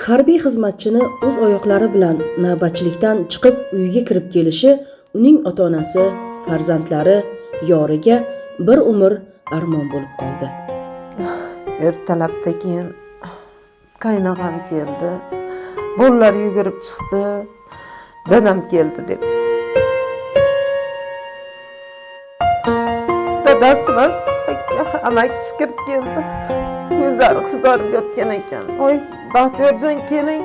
Harbiy xizmatchini o'z oyoqlari bilan navbatchilikdan chiqib uyiga kirib kelishi uning ota-onasi, farzandlari, yoriga bir umr armon bo'lib qoldi. Ertalabda keyin qaynog'am keldi. Bolalar yugurib chiqdi. Dadam keldi deb. Dadasi emas, amakisi kirib keldi. Ko'zlari qizarib yotgan ekan. Oy, Baxtiyorjon keling,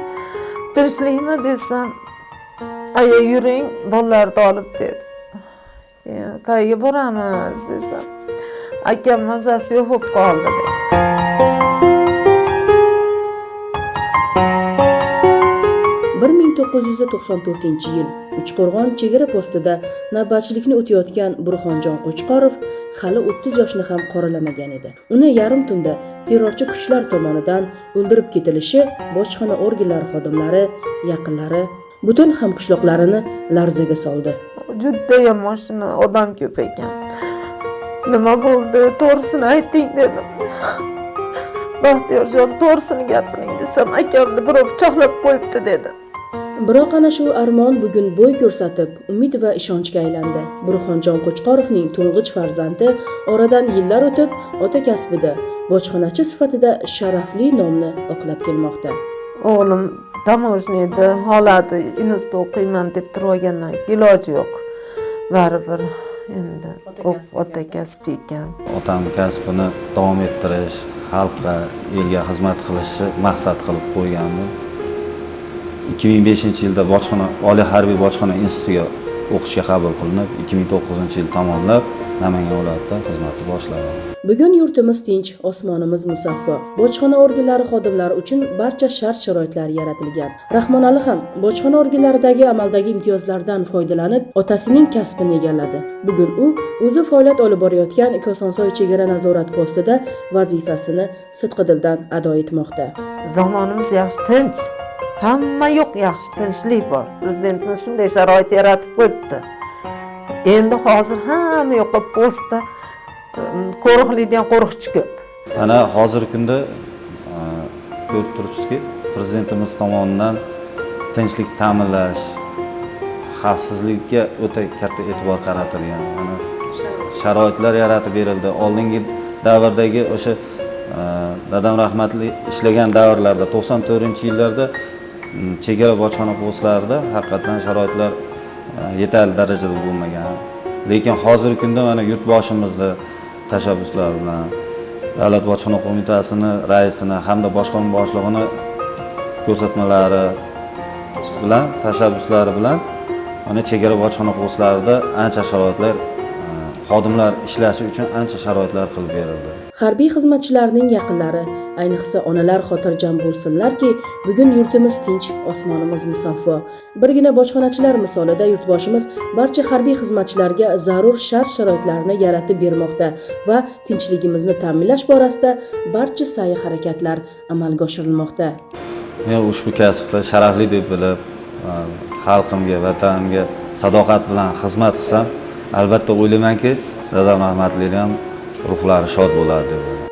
tinchlikmi desam, aya yuring, bolalarni olib dedi. Keyin qayerga boramiz desam, akam mazasi yo'q bo'lib qoldi dedi. 1994-yil Uchqo'rg'on chegara postida navbatchilikni o'tayotgan Burxonjon Qo'chqorov hali 30 yoshni ham qoralamagan edi. Uni yarim tunda terrorchi kuchlar tomonidan o'ldirib ketilishi bojxona organlari xodimlari, yaqinlari, butun hamqishloqlarini larzaga soldi. Judayam mashina odam ko'p ekan. Nima bo'ldi? To'g'risini ayting dedim. Baxtiyorjon, to'g'risini gapiring desam, akamni birov pichoqlab qo'yibdi dedi. Biroq ana shu armon bugun bo'y ko'rsatib, umid va ishonchga aylandi. Burxonjon Qo'chqorovning to'ng'ich farzandi oradan yillar o'tib, ota kasbida bojxonachi sifatida sharafli nomni oqlab kelmoqda. O'g'lim таможняda holati institutda o'qiyman deb turib olgandan iloji yo'q. Baribir endi ota kasbi ekan. Otam kasbini davom ettirish, xalqqa, elga xizmat qilishni maqsad qilib qo'ygandim. 2005-yilda bojxona Oliy harbiy bojxona institutiga o'qishga qabul qilinib, 2009-yil tamomlab Namangan viloyatida xizmatni boshladim. Bugun yurtimiz tinch, osmonimiz musaffo. Bojxona organlari xodimlari uchun barcha shart-sharoitlar yaratilgan. Rahmonali ham bojxona organlaridagi amaldagi imtiyozlardan foydalanib, otasining kasbini egalladi. Bugun u o'zi faoliyat olib borayotgan Kosonsoy chegara nazorat postida vazifasini sidqidildan ado etmoqda. Zamonimiz yaxshi, tinch. Hamma yo'q, yaxshi, tinchlik bor. Prezidentimiz shunday sharoit yaratib qo'yibdi. Endi hozir hamma yoqqa postda qo'riqlaydigan qo'riqchi ko'p. Mana hozirgi kunda ko'rib turibsizki, prezidentimiz tomonidan tinchlik ta'minlash, xavfsizlikka o'ta katta e'tibor qaratilgan. Mana sharoitlar yaratib berildi. Oldingi davrdagi o'sha dadam rahmatli ishlagan davrlarda 94-yillarda chegara bojxona postlarida haqiqatan sharoitlar yetarli darajada bo'lmagan. Lekin hozirgi kunda mana yurtboshimizni tashabbuslari bilan Davlat bojxona qo'mitasining raisini hamda boshqarma boshlig'ini ko'rsatmalari bilan, tashabbuslari bilan mana chegara bojxona postlarida ancha sharoitlar, xodimlar ishlashi uchun ancha sharoitlar qilib berildi. Harbiy xizmatchilarning yaqinlari, ayniqsa onalar xotirjam bo'lsinlarki, bugun yurtimiz tinch, osmonimiz musaffo. Birgina bojxonachilar misolida yurtboshimiz barcha harbiy xizmatchilarga zarur shart-sharoitlarni yaratib bermoqda va tinchligimizni ta'minlash borasida barcha sa'y harakatlar amalga oshirilmoqda. Men ushbu kasbda sharafli deb bilib, xalqimga, vatanimga sadoqat bilan xizmat qilsam, albatta o'ylaymanki, dadam rahmatlining ham ruhlari shod bo'ladi deb o'ylayman.